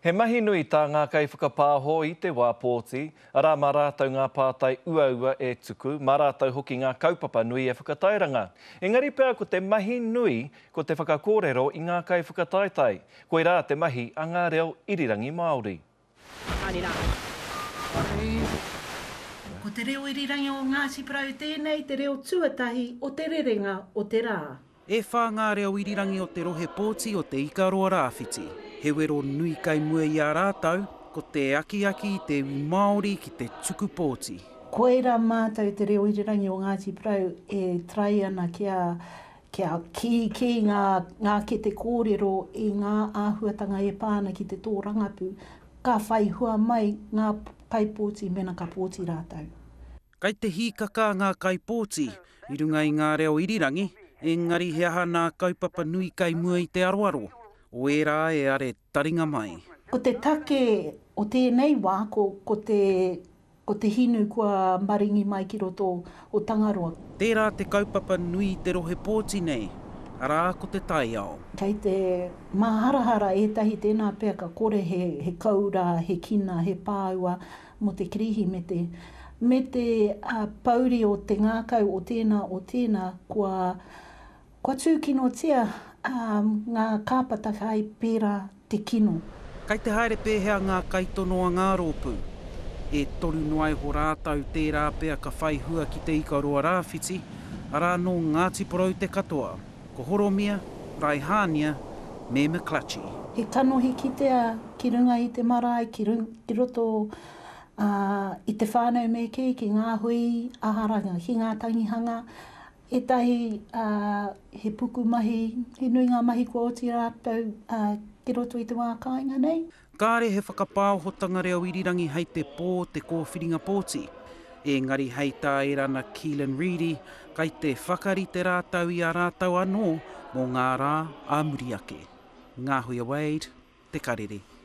He mahi nui tā ngā kaiwhakapāho i te wā pōti, arā mā rātou ngā pātai uaua e tuku, mā rātou hoki ngā kaupapa nui e whakatairanga. Engari pea ko te mahi nui ko te whakakōrero i ngā kaiwhakataetae. Koirā te mahi a ngā reo irirangi Māori. Ko te reo irirangi o Ngāti Porou tēnei te reo tuatahi o te rerenga o te rā. E whā ngā reo irirangi o te rohe pōti o Te Ikaroa Rāwhiti. He wero nui kai mua i a rātou, ko te akiaki i te iwi Māori ki te tuku pōti. Koirā mātou te reo irirangi o Ngāti Porou e try ana kia kia kīkī ngā ngā kete kōrero i ngā āhuatanga e pā ana ki te tōrangapū, ka whai hua mai ngā kaipōti mēnā ka pōti rātou. Kai te hīkaka ngā kaipōti i runga i ngā reo irirangi, engari he aha nā kaupapa nui kai mua i te aroaro o ērā e are taringa mai? Ko te take o tēnei wā ko ko te ko te hinu kua maringi mai ki roto o Tangaroa. Tērā te kaupapa nui i te rohe pōti nei, arā ko te taiao. Kei te māharahara ētahi tēnā pea ka kore he he koura, he kina, he pāua mō te Kirihimete, me te pouri o te ngākau o tēnā, o tēnā, kua, kua tūkinotia ngā kāpata kai pērā te kino. Kai te haere pēhea ngā kaitono a ngā rōpū? E toru noa iho rātau tērā pea ka whai hua ki Te Ikaroa Rāwhiti, arā nō Ngāti Porou te katoa, ko Horomia, Raihānia me McClutchie. He kanohi kitea ki runga i te marae, ki ki roto i te whānau me kī, ki ngā hui aharanga, ki ngā tangihanga, ētahi he puku mahi, he nui ngā mahi kua oti rātou ki roto i te wā kāinga nei. Kāre he whakapāohotanga reo irirangi hei te pō te kōwhiringa pōti. Ēngari hei tā Erana Keelan Reedy, kai te whakarite rātou i a rātou anō mō ngā rā ā muri ake. Ngāhuia Wade, Te Karere.